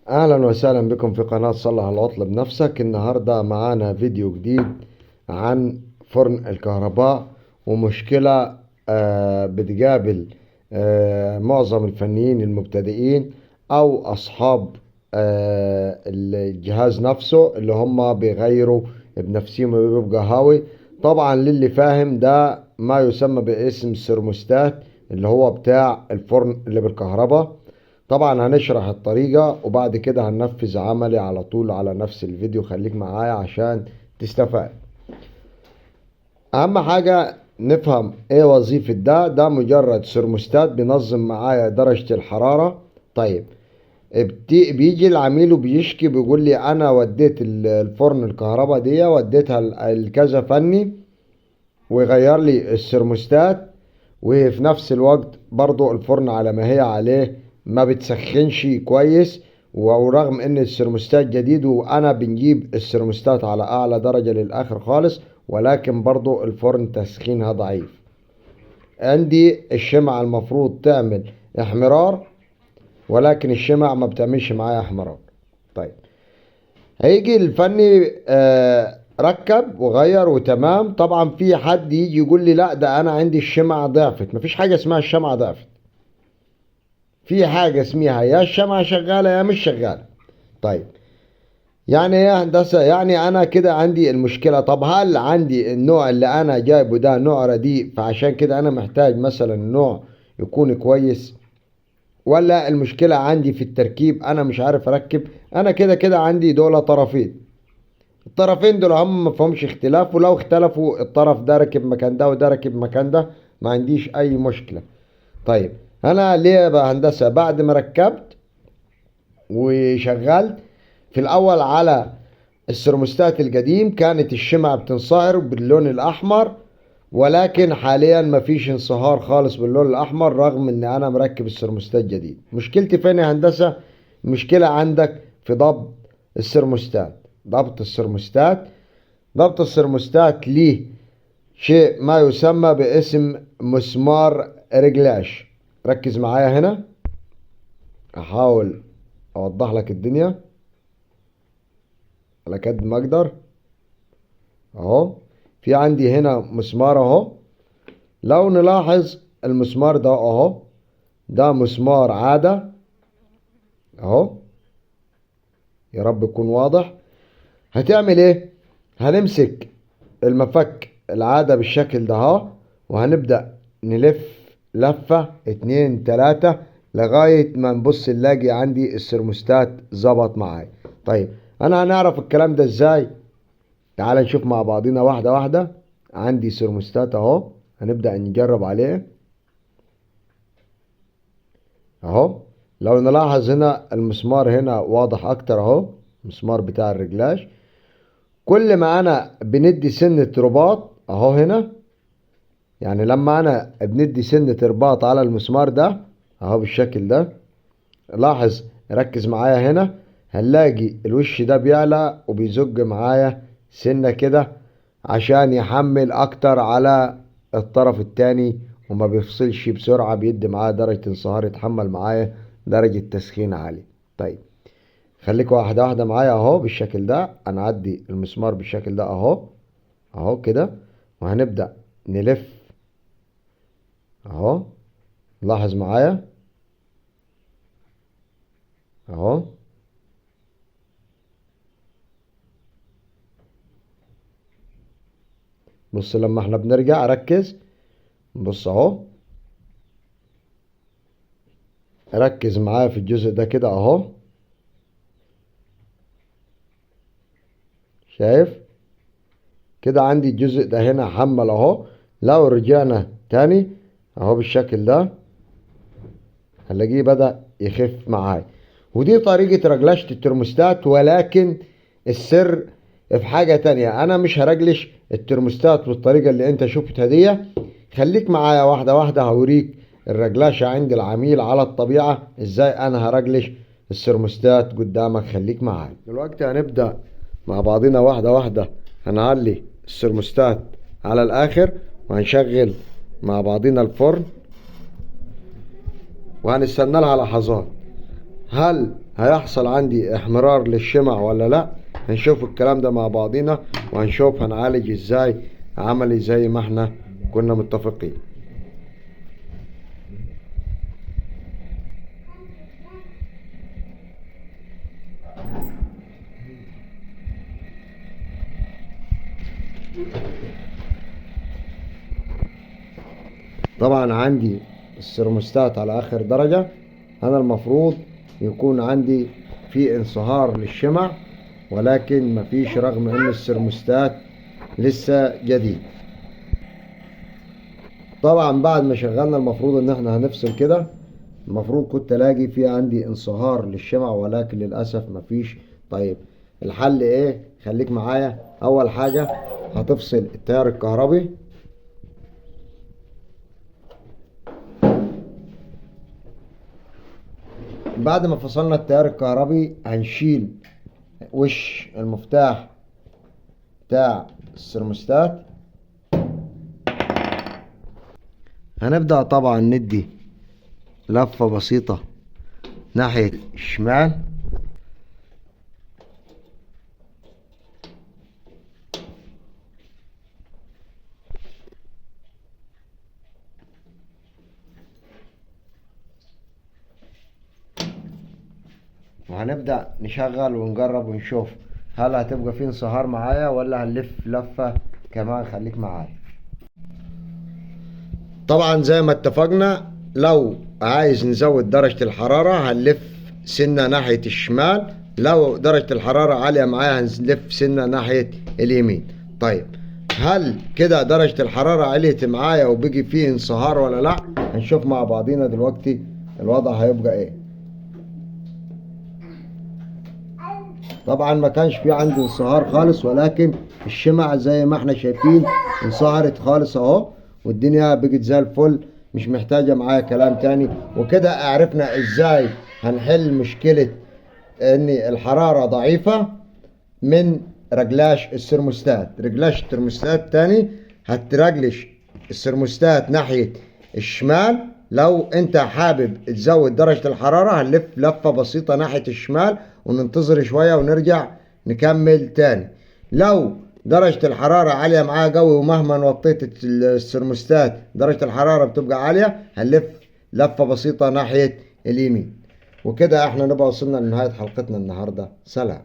اهلا وسهلا بكم في قناة صلح العطل بنفسك. النهاردة معانا فيديو جديد عن فرن الكهرباء ومشكلة بتقابل معظم الفنيين المبتدئين او اصحاب الجهاز نفسه اللي هم بيغيروا بنفسهم وبيبقى هاوي. طبعا للي فاهم ده ما يسمى باسم السيرموستات اللي هو بتاع الفرن اللي بالكهرباء. طبعا هنشرح الطريقة وبعد كده هننفذ عملي على طول على نفس الفيديو، خليك معايا عشان تستفاد. اهم حاجة نفهم ايه وظيفة ده. ده مجرد سيرموستات بينظم معايا درجة الحرارة. طيب بيجي العميل وبيشكي بيقول لي انا وديت الفرن الكهرباء دي وديتها لكذا فني ويغير لي السيرموستات، وفي نفس الوقت برضو الفرن على ما هي عليه ما بتسخنش كويس، ورغم ان السيرموستات جديد وانا بنجيب السيرموستات على اعلى درجة للاخر خالص، ولكن برضو الفرن تسخينها ضعيف. عندي الشمعة المفروض تعمل احمرار، ولكن الشمع ما بتعملش معايا احمرار. طيب هيجي الفني ركب وغير وتمام. طبعا في حد يجي يقول لي لا ده انا عندي الشمعة ضعفت. مفيش حاجة اسمها الشمعة ضعفت، في حاجة اسمها يا الشمعة شغالة يا مش شغالة. طيب يعني ايه يا هندسة؟ يعني انا كده عندي المشكلة. طب هل عندي النوع اللي انا جايبه ده نوع رديء فعشان كده انا محتاج مثلا نوع يكون كويس، ولا المشكلة عندي في التركيب انا مش عارف اركب؟ انا كده كده عندي دول طرفين، الطرفين دول هم ما فيهمش اختلاف، ولو اختلفوا الطرف ده ركب مكان ده وده ركب مكان ده ما عنديش اي مشكلة. طيب انا ليه بقى هندسة بعد ما ركبت وشغلت في الاول على السيرموستات القديم كانت الشمعة بتنصهر باللون الاحمر، ولكن حاليا مفيش انصهار خالص باللون الاحمر رغم ان انا مركب السيرموستات جديد. مشكلتي فين يا هندسة؟ المشكلة عندك في ضبط السيرموستات. ضبط السيرموستات، ضبط السيرموستات ليه شيء ما يسمى باسم مسمار رجلاش. ركز معايا هنا، احاول اوضح لك الدنيا على قد ما اقدر. اهو في عندي هنا مسمار اهو، لو نلاحظ المسمار ده اهو، ده مسمار عادة اهو، يا رب يكون واضح. هتعمل ايه؟ هنمسك المفك العادة بالشكل ده اهو، وهنبدأ نلف لفة 2 3 لغاية ما نبص نلاقي عندي السيرموستات ظبط معايا. طيب انا هنعرف الكلام ده ازاي؟ تعال نشوف مع بعضينا واحدة واحدة. عندي سيرموستات اهو، هنبدأ نجرب عليه اهو. لو نلاحظ هنا المسمار هنا واضح اكتر اهو، المسمار بتاع الرجلاش. كل ما انا بندي سنة رباط اهو هنا، يعني لما انا بندي سنة رباط على المسمار ده اهو بالشكل ده، لاحظ ركز معايا هنا، هنلاقي الوش ده بيعلى وبيزج معايا سنة كده عشان يحمل اكتر على الطرف التاني وما بيفصلش بسرعة، بيدي معايا درجة انصهار، يتحمل معايا درجة تسخين عالية. طيب خليك واحدة واحدة معايا اهو بالشكل ده. هنعدي المسمار بالشكل ده اهو اهو كده، وهنبدأ نلف اهو. لاحظ معايا اهو، بص لما احنا بنرجع ركز، بص اهو، ركز معايا في الجزء ده كده اهو، شايف كده عندي الجزء ده هنا حمل اهو. لو رجعنا تاني اهو بالشكل ده هنلاقيه بدأ يخف معايا. ودي طريقة رجلشة الترموستات، ولكن السر في حاجة تانية. انا مش هرجلش الترموستات بالطريقة اللي انت شفتها دي، خليك معايا واحدة واحدة هوريك الرجلاشة عند العميل على الطبيعة ازاي انا هرجلش السيرموستات قدامك. خليك معايا. دلوقتي هنبدأ مع بعضنا واحدة واحدة، هنعلي السيرموستات على الاخر وهنشغل مع بعضنا الفرن وهنستنى لها لحظات. هل هيحصل عندي احمرار للشمع ولا لا؟ هنشوف الكلام ده مع بعضينا، وهنشوف هنعالج ازاي عملي زي ما احنا كنا متفقين. طبعا عندي السيرموستات على اخر درجة، انا المفروض يكون عندي في انصهار للشمع، ولكن مفيش، رغم ان السيرموستات لسه جديد. طبعا بعد ما شغلنا المفروض ان احنا هنفصل كده، المفروض كنت الاقي في عندي انصهار للشمع، ولكن للاسف مفيش. طيب الحل ايه؟ خليك معايا. اول حاجة هتفصل التيار الكهربي، بعد ما فصلنا التيار الكهربي هنشيل وش المفتاح بتاع السيرموستات. هنبدأ طبعا ندي لفة بسيطة ناحية الشمال، وهنبدأ نشغل ونجرب ونشوف هل هتبقى في انصهار معايا ولا هنلف لفة كمان. خليك معايا. طبعا زي ما اتفقنا لو عايز نزود درجة الحرارة هنلف سنة ناحية الشمال، لو درجة الحرارة عالية معايا هنلف سنة ناحية اليمين. طيب هل كده درجة الحرارة عليت معايا وبيجي فيه انصهار ولا لا؟ هنشوف مع بعضينا دلوقتي الوضع هيبقى ايه. طبعا ما كانش في عندي انصهار خالص، ولكن الشمع زي ما احنا شايفين انصهرت خالص اهو، والدنيا بقت زي الفل، مش محتاجة معايا كلام تاني. وكده عرفنا ازاي هنحل مشكلة ان الحرارة ضعيفة من رجلاش السيرموستات. رجلاش الترموستات تاني هترجلش السيرموستات ناحية الشمال. لو انت حابب تزود درجة الحرارة هنلف لفة بسيطة ناحية الشمال وننتظر شوية ونرجع نكمل تاني. لو درجة الحرارة عالية معايا قوي ومهما وطيت السيرموستات درجة الحرارة بتبقى عالية، هنلف لفة بسيطة ناحية اليمين. وكده احنا نبقى وصلنا لنهاية حلقتنا النهاردة. سلام.